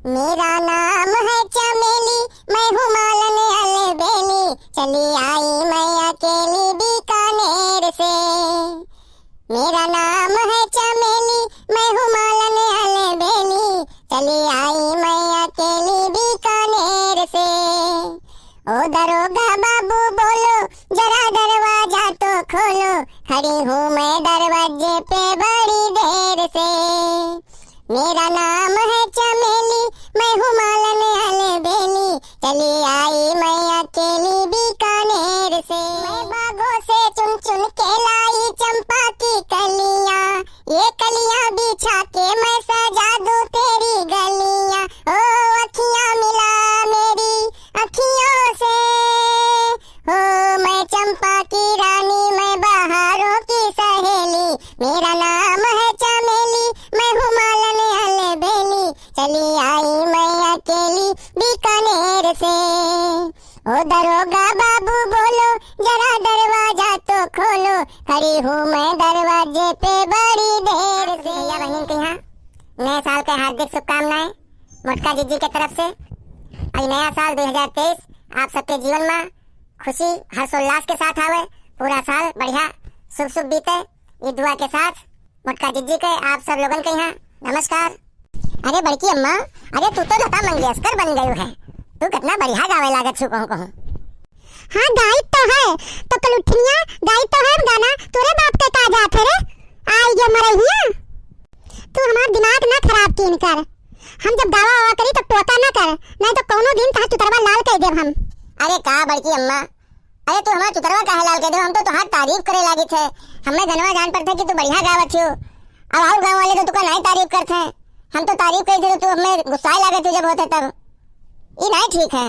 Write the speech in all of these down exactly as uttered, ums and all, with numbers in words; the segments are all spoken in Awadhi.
मेरा नाम है चमेली, मैं हूँ मालन अलबेली, चली आई मैं अकेली बीकानेर से। मेरा नाम है चमेली, मैं हूँ मालन अलबेली, चली आई मैं अकेली बीकानेर से। ओ दरोगा बाबू बोलो, जरा दरवाजा तो खोलो, खड़ी हूँ मैं दरवाजे पे बड़ी देर से। मेरा नाम है चमेली, मैं हूँ मालन अलबेली, चली आई मैं अकेली बीकानेर से। मैं बागों से चुन चुन के लाई चंपा की कलियां, ये कलियां बिछा के मैं सजा दूँ तेरी गलियां। ओ अखियां मिला मेरी अखियों से, हो मैं चंपा की रानी, मैं बहारों की सहेली। मेरा नाम है चमेली, मैं हूँ मालन अलबेली, चली आई मैं अकेली बीकानेर से। ओ दरोगा बाबू बोलो, जरा दरवाजा तो खोलो, खड़ी हूँ मैं दरवाजे पे बड़ी देर से। भैया बहनिन के यहाँ नए साल के हार्दिक शुभकामनाएं मोटका जिज्जी के तरफ से। आज नया साल दो हज़ार तेईस आप सबके जीवन में खुशी हर्षोल्लास के साथ आवे, पूरा साल बढ़िया शुभ शुभ बीते। ये दुआ के साथ मोटका जिज्जी के आप सब लोगन के यहाँ नमस्कार। अरे बड़की अम्मा, अरे तू तो लता मंगेशकर बन गयू है, तू कितना बढ़िया गावे लागत छू कहूँ कहूँ। हाँ गाइत तो है, तो कलुठनिया गाइत तो है गाना, तोरे बाप के का जात है रे? आई गयो मरहिया। तू हमार दिमाग ना खराब कीन कर। हम जब गावा वावा करी तब टोका ना कर, नहीं तो कौनो दिन तहार चुतरवा लाल कर देब हम। अरे का बड़की अम्मा, अरे तू हमार चुतरवा काहे लाल कर देब? हम तो तोहार तारीफ करे लागित है। हमें जनवा जान पड़त है कि तू बढ़िया गावत हो। अब और गाँव वाले तो तुका नहीं तारीफ करत हैं। हम तो तारीफ करी थे तो तू हमें गुस्साए लागत हो जब होते तब। ई नहीं ठीक है।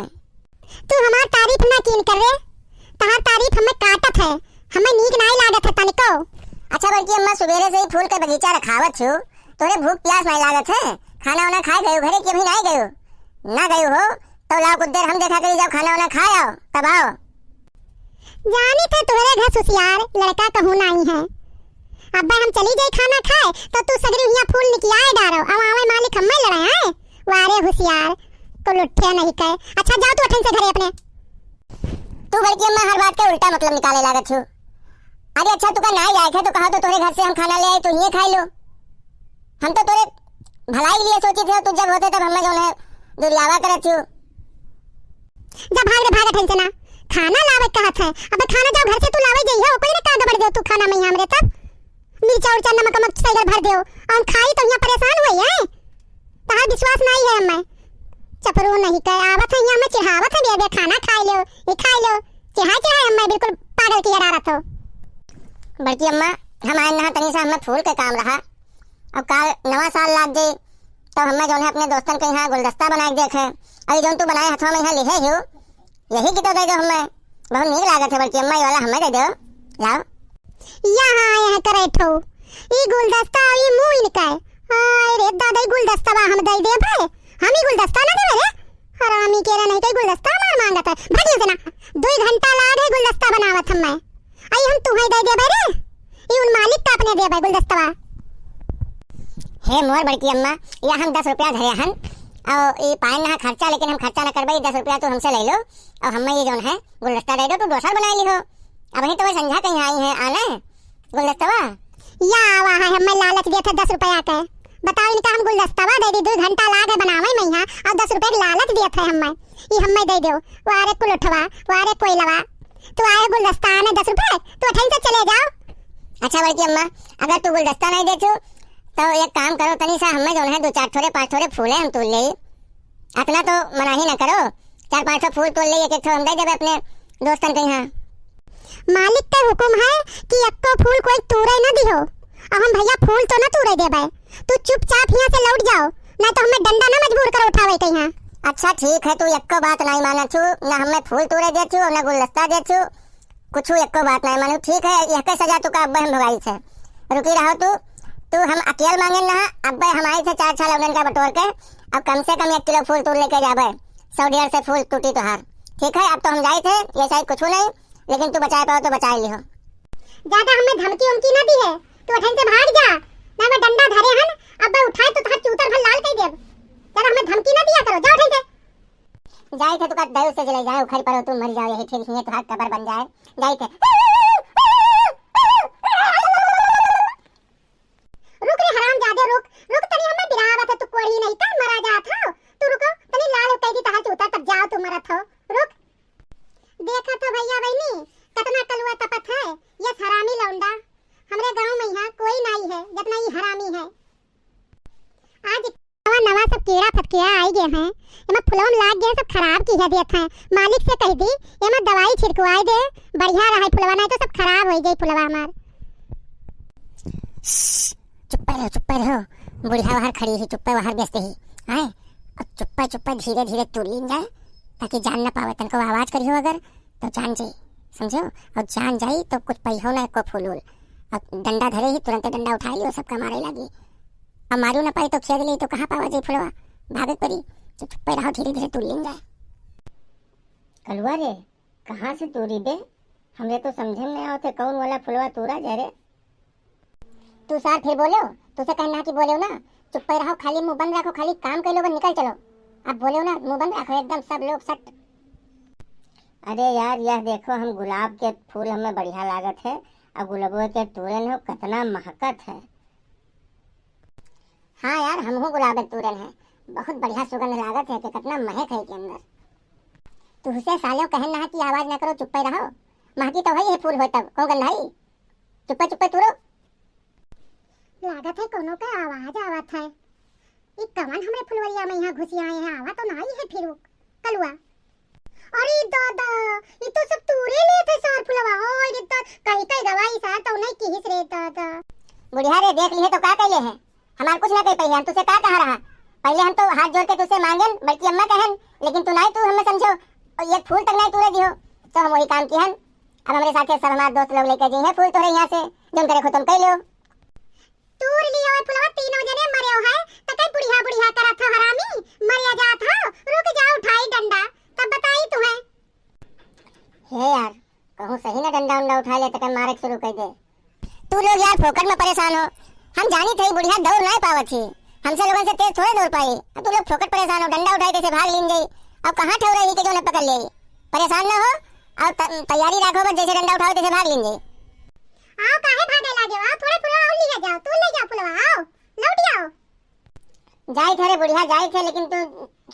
तू हमार तारीफ ना कीन कर रे, तहार तारीफ हमें काटत है, हमें नीक नाई लागत है तनिको। अच्छा बड़की अम्मा, सुबेरे से ही फूल के बगीचा रखावत छु, तोरे भूख प्यास नाई लागत है? खाना वाना खाए गयो घरे कि अभी नाई गयो? ना गयो हो तो लाओ कुछ देर हम देखा करी, जाओ खाना वाना खाए आओ तब आओ। जानी थे तोहरे घर सुसियार लड़का कहूँ नाई है। अब्बे हम चली जाई खाना खाए तो तू सगरी हियाँ फूल निकियाए डारो, अब आवे मालिक हमें लड़ाए हैं। वारे हुसियार, कुलुट्ठे नहीं कहे। अच्छा जाओ तू अठन से घरे अपने। तू बड़की अम्मा हर बात के उल्टा मतलब निकाले लागत छु। अरे अच्छा तू का नाई जाए थे तो कहा तो तोरे घर से हम खाना ले आए, तू ये खाई लो। हम तो तोरे भलाई के लिए सोची थे, तू जब होते तब हमें जो है दुरियावा करत छु। जा भाग रे भाग अठन से ना, खाना लावे कहत है। अबे खाना जाओ घर से तू लावे जइहो, ओकरे में का गबड़ देउ तू खाना में हमरे तब। मिर्चा उर्चा नमक वमक सही भर देउ, हम खाई तो यहाँ परेशान हुए हैं। तहार विश्वास नहीं है हमें। चपरू नहीं कह आवत है यहाँ में चिढ़ावत है, बे, बे खाना खाए लो, ये खाए लो। चिढ़ाए चिढ़ाए हमें बिल्कुल पागल किया डारत हो। बड़की अम्मा, हम आए नहा तनी सा हमें फूल के काम रहा। अब काल नवा साल लाग जाई, तब हमें जौन है अपने दोस्तन के यहाँ गुलदस्ता बनाए के देखे। अभी जौन तू बनाए हथवा में यहाँ लिहे हो, यही की तो दे दो हमें। बहुत नीक लागत है बड़की अम्मा, ये वाला हमें दे दो। लाओ। यहाँ, यहाँ करे ठो। ई गुलदस्ता, ई मुँह इनका है। हाय रे दादा, ई गुलदस्ता बा हम दे दे भाई। हम ई गुलदस्ता ना देवे रे। हरामी के रे नहीं, कई गुलदस्ता हमार मांगत है। भाग यहाँ से ना। दो घंटा लाग है गुलदस्ता बनावत हमें। आई हम तुम्हें दे देबे रे। ई उन मालिक का अपने देबे गुलदस्तवा। हे मोर बड़की अम्मा, या हम दस रुपया धरे हन, और ई पाए ना खर्चा, लेकिन हम खर्चा न करबे, ई दस रुपया तू हमसे ले लो, और हमें ये जौन है गुलदस्ता दे दो, तू दोसर बनाए ली हो। अब ही तो वही संझा कहीं आई है आने गुलदस्तवा। या आवा है, हमें लालच दिया था दस रुपया के। बताओ इनका हम गुलदस्तवा दे दी, दो घंटा लाग है बनावे में यहाँ, और दस रुपया के लालच दिया था हमें। ई हमें दे दो, वारे कुलुठवा, वारे कोइलवा। तू आए गुलदस्ता आने दस रुपए, तू अठन से चले जाओ। अच्छा बड़की अम्मा, अगर तू गुलदस्ता नहीं देचू, तो एक काम करो, तनी सा हमें जौन है दो चार ठोरे, पाँच ठोरे फूले हम तोड़ ले। अतना तो मनाही ना करो, चार पाँच ठो फूल तोड़ ले, एक एक ठो हम दे देबे अपने दोस्तन के यहाँ। मालिक के हुकुम है कि एक्को फूल कोई तूरे न दिहो। अब हम भैया फूल तो न तूरे देबे, तू चुपचाप यहाँ से लौट जाओ, नहीं तो हमें डंडा न मजबूर कर उठावे के यहाँ। अच्छा ठीक है, तू एक्को बात नहीं मानत छू, न हमें फूल तूरे दे छू, न गुलदस्ता दे छू, कुछ एक्को बात नहीं मानू। ठीक है, यह के सजा तू का अब्बे हम भोगाई छे। रुकी रहो तू, तू हम अकेल मांगे ना, अब्बे हम आई थे चार छह लौंडन का बटोर के, अब कम से कम एक किलो फूल तू लेके जाबे, सौ डेढ़ सौ फूल टूटी तोहार। ठीक है, अब तो हम जाई थे, ये सही कुछ नहीं, लेकिन तू बचाए पाओ तो बचाए लिहो। ज्यादा हमें धमकी उमकी ना दी है, तू अठन से भाग जा, ना मैं डंडा धरे हन, अब्बे उठाए तो तोहार चूतर भर लाल कर देब। ज्यादा हमें धमकी ना दी। तो जाओ ठीक है। जाई थे तो का दयु से जले जाए, उखड़ पड़ो, तू मर जाओ, यही फिर हिये तोहार कबर बन जाए। जाई थे। रुक रे हरामजादे, रुक, रुक, तनी हमें बिरावत है, तू कोढ़ी नहीं का मरा जात हो। तू रुको, तनी लाल कह दी तहार चूतर, तब जाओ तू मरत हो। रुक। देखत हो भैया बहिनी, कतना कलुआ तपत है, ये हरामी लौंडा। हमरे गाँव में यहाँ कोई नाई है, जितना ये हरामी है। आज नवा नवा सब कीड़ा फटकिया आई गए हैं, एमा फुलवा में लाग गए, सब खराब किहे देत हैं। मालिक से कह दी, एमा दवाई छिड़कवाई दे, बढ़िया रहे फुलवा, नहीं तो सब खराब हो जाई फुलवा हमार। श्श्श, चुप्पे रहो, चुप्पे रहो। बुढ़िया वहार खड़ी ही, चुप्पे वहार व्यस्त ही। आए, अब चुप्पे चुप्पे धीरे धीरे तूर लीन जाए, ताकि जान न पावे। तनको आवाज करियो अगर, तो जान जाई, समझो? और जान जाई तो कुछ पहियो ना एको फूल उल। अब डंडा धरे ही, तुरंते डंडा उठा लियो, सबका मारे लागी। अब मारू ना पाई तो खेद ली तो कहाँ पावा जाई फुलवा? भागे पड़ी। तो चुप्पे रहो, धीरे धीरे तूर लीन जाए। कलुआ रे, कहाँ से तूरी बे? हमरे तो समझे में नहीं आवत है, कौन वाला फुलवा तूरा जाए रे? तू सार फिर बोलेव, तुसे कहना कि बोलेव ना, चुप्पे रहो, खाली मुंह बंद रखो, खाली काम कर लो, बस निकल चलो। अब बोलेव ना, मुंह बंद रखो, एकदम सब लोग सट। अरे यार, यह देखो, हम गुलाब के फूल हमें बढ़िया लागत है, और गुलाबो के तूरन हो, कितना महकत है। हाँ यार, हमहू गुलाब के तूरन है, बहुत बढ़िया सुगंध लागत है, कि कितना महक है के अंदर। तुहसे सालेव कहन ना कि आवाज ना करो, चुप्पे रहो, महकी तो है ये फूल हो तब, कौन गंधाई? चुप्पे चुप्पे तूरो। लागत है कोनो के आवाज आवत है। ई कवन हमरे फुलवरिया में यहाँ घुसी आए हैं, आवा तो नाई है फिर वो कलुआ। अरे दादा, ई तो सब तूरे लेत है सार फुलवा। ओए रे दादा, कहीं कहीं गवाई सार तो नहीं किहिस रे दादा। बुढ़िया रे, देख लिहे तो का कैले है? हमार कुछ ना कह पाई, हम तुझसे का कहा रहा? पहले हम तो हाथ जोड़ के तुझसे मांगेन, बल्कि अम्मा कहन, लेकिन तू नाई, तू हमें समझो, और एक फूल तक नाई तूरे दिहो, तो हम वही काम किहन। अब हमरे साथे सब हमार दोस्त लोग लेके जइहे फूल तोरे यहाँ से, जौन करे खो तुम कह लो। तूर लियो ए फुलवा, तीनों जने मरेव है, त कई बुढ़िया बुढ़िया करत हो हरामी, मरिया जात हो, रुक जाओ उठाई डंडा, तब बताई तुम्हें। हे यार, कहूँ सही ना डंडा उंडा उठा ले त कई मारे के शुरू कर दे। तू लोग यार फोकट में परेशान हो, हम जानी थे बुढ़िया दौड़ नहीं पावत ही, हमसे लोगन से तेज थोड़े दौड़ पाई। अब तू लोग फोकट परेशान हो, डंडा उठाई तैसे भाग लीन जाई, अब कहाँ ठहरा ही के जो न पकड़ ले। परेशान ना हो, और त-, तैयारी रखो, बस जैसे डंडा उठाओ तैसे भाग लीन जाई। आओ, काहे भागे लागे हो? आओ, थोड़े फुलवा और लिया जाओ, तू ले जाओ फुलवा, आओ, लौट आओ। जाई थे रे बुढ़िया, जाई थे, लेकिन तू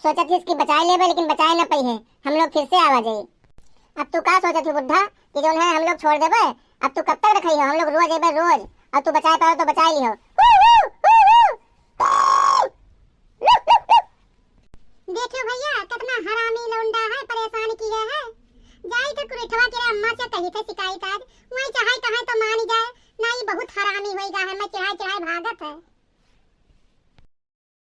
सोचत हिस कि बचाए लेबे, लेकिन बचाए ना पई है, हम लोग फिर से आवा जाई। अब तू का सोचत हो बुढ़ा कि जौन है हम लोग छोड़ देबे? अब तू कब तक रखई हो? हम लोग रोज अइबे, रोज, और तू बचाए पाओ तो बचाए लिहो। देखियो भैया, कितना हरामी लौंडा है, परेशान किहे है। जाई तो कुरेठवा के अम्मा से कही थे शिकायत आज, वही चाहे कहे तो मान जाए, ना ये बहुत हरामी होई गा है, मैं चिढ़ाए चिढ़ाए भागत है।